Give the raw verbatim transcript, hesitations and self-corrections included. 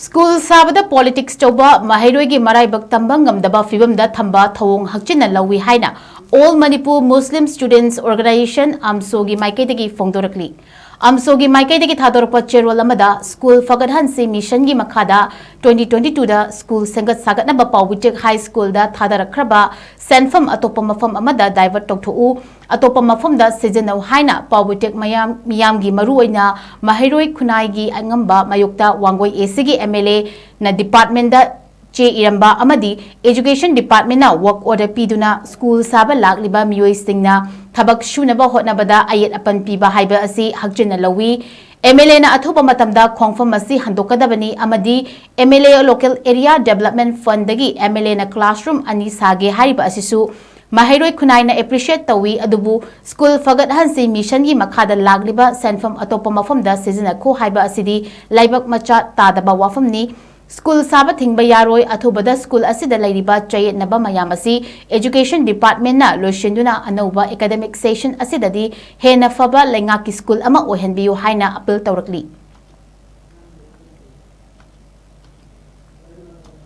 School ꯁꯥꯕꯗ politics ꯇꯧꯕ, ꯃꯍꯩꯔꯣꯏꯒꯤ ꯃꯔꯥꯏꯕꯛ ꯇꯝꯕ ꯉꯝꯗꯕ ꯐꯤꯕꯝꯗ ꯊꯝꯕ ꯊꯧꯑꯣꯡ ꯍꯛꯆꯤꯟꯅ ꯂꯧꯏ ꯍꯥꯏꯅ All Manipur Muslim Students Organisation, ꯑꯝꯁꯣꯒꯤ ꯃꯥꯏꯀꯩꯗꯒꯤ ꯐꯣꯡꯗꯣꯔꯛꯂꯤ꯫ ꯑꯝꯁꯣꯒꯤ ꯃꯥꯏꯀꯩꯗꯒꯤ ꯊꯥꯗꯣꯔꯛꯄ ꯆꯦꯔꯣꯜ ꯑꯃꯗ, ꯁ꯭ꯀꯨꯜ ꯐꯒꯠꯍꯟꯁꯤ ꯃꯤꯁꯟꯒꯤ ꯃꯈꯥꯗ twenty twenty-two ꯗ ꯁ꯭ꯀꯨꯜ ꯁꯦꯝꯒꯠ ꯁꯥꯒꯠꯅꯕ ꯄꯥꯎꯕꯨꯇꯦꯛ ꯍꯥꯏ ꯁ꯭ꯀꯨꯜꯗ ꯊꯥꯗꯔꯛꯈ꯭ꯔꯕ ꯁꯦꯟꯐꯝ ꯑꯇꯣꯞꯄ ꯃꯐꯝ ꯑꯃꯗ ꯗꯥꯏꯚꯔꯠ ꯇꯧꯊꯣꯛꯎ, ꯑꯇꯣꯞꯄ ꯃꯐꯝꯗ ꯁꯤꯖꯤꯟꯅꯧ ꯍꯥꯏꯅ ꯄꯥꯎꯕꯨꯇꯦꯛ ꯃꯌꯥꯝ, ꯃꯤꯌꯥꯝꯒꯤ ꯃꯔꯨꯑꯣꯏꯅ ꯃꯍꯩꯔꯣꯏ ꯈꯨꯟꯅꯥꯏꯒꯤ ꯑꯉꯝꯕ ꯃꯥꯌꯣꯛꯇ ꯋꯥꯡꯒꯣꯏ ꯑꯦꯁꯤꯒꯤ ꯑꯦꯝ ꯑꯦꯜ ꯑꯦꯅ ꯗꯤꯄꯥꯔꯠꯃꯦꯟꯗ ꯆꯦ ꯏꯔꯝꯕ ꯑꯃꯗꯤ ꯑꯦꯖꯨꯀꯦꯁꯟ ꯗꯤꯄꯥꯔꯠꯃꯦꯟꯅ ꯋꯥꯔꯛ ꯑꯣꯔꯗꯔ ꯄꯤꯗꯨꯅ ꯁ꯭ꯀꯨꯜ ꯁꯥꯕ ꯂꯥꯛꯂꯤꯕ ꯃꯤꯑꯣꯏꯁꯤꯡꯅ ꯊꯕꯛ ꯁꯨꯅꯕ ꯍꯣꯠꯅꯕꯗ ꯑꯌꯦꯠ ꯑꯄꯟ ꯄꯤꯕ ꯍꯥꯏꯕ ꯑꯁꯤ ꯍꯛꯆꯤꯟꯅ ꯂꯧꯏ꯫ ꯑꯦꯝ ꯑꯦꯜ ꯑꯦꯅ ꯑꯊꯨꯕ ꯃꯇꯝꯗ ꯈꯣꯡꯐꯝ ꯑꯁꯤ ꯍꯟꯗꯣꯛꯀꯗꯕꯅꯤ ꯑꯃꯗꯤ M L A local area development ꯐꯟꯗꯒꯤ ꯑꯦꯝ ꯑꯦꯜ ꯑꯦꯅ ꯀ꯭ꯂꯥꯁꯔꯨꯝ ꯑꯅꯤ ꯁꯥꯒꯦ ꯍꯥꯏꯔꯤꯕ ꯑꯁꯤꯁꯨ ꯃꯍꯩꯔꯣꯏ ꯈꯨꯟꯅꯥꯏꯅ ꯑꯦꯄ꯭ꯔꯤꯁꯤꯌꯦꯠ ꯇꯧꯏ, ꯑꯗꯨꯕꯨ ꯁ꯭ꯀꯨꯜ ꯐꯒꯠꯍꯟꯁꯤ ꯃꯤꯁꯟꯒꯤ ꯃꯈꯥꯗ ꯂꯥꯛꯂꯤꯕ ꯁꯦꯟꯐꯝ ꯑꯇꯣꯞꯄ ꯃꯐꯝꯗ ꯁꯤꯖꯤꯟꯅꯈꯣ ꯍꯥꯏꯕ ꯑꯁꯤꯗꯤ ꯂꯥꯏꯕꯛ ꯃꯆꯥ ꯇꯥꯗꯕ ꯋꯥꯐꯝꯅꯤ꯫ ꯁ꯭ꯀꯨꯜ ꯁꯥꯕ ꯊꯤꯡꯕ ꯌꯥꯔꯣꯏ, ꯑꯊꯨꯕꯗ ꯁ꯭ꯀꯨꯜ ꯑꯁꯤꯗ ꯂꯩꯔꯤꯕ ꯆꯌꯦꯠꯅꯕ ꯃꯌꯥꯝ ꯑꯁꯤ ꯑꯦꯖꯨꯀꯦꯁꯟ ꯗꯤꯄꯥꯔꯠꯃꯦꯟꯅ ꯂꯣꯏꯁꯤꯟꯗꯨꯅ ꯑꯅꯧꯕ ꯑꯦꯀꯥꯗꯃꯤꯛ ꯁꯦꯁꯟ ꯑꯁꯤꯗꯗꯤ ꯍꯦꯟꯅ ꯐꯕ ꯂꯩꯉꯥꯛꯀꯤ ꯁ꯭ꯀꯨꯜ ꯑꯃ ꯑꯣꯏꯍꯟꯕꯤꯌꯨ ꯍꯥꯏꯅ ꯑꯄꯤꯜ ꯇꯧꯔꯛꯂꯤ꯫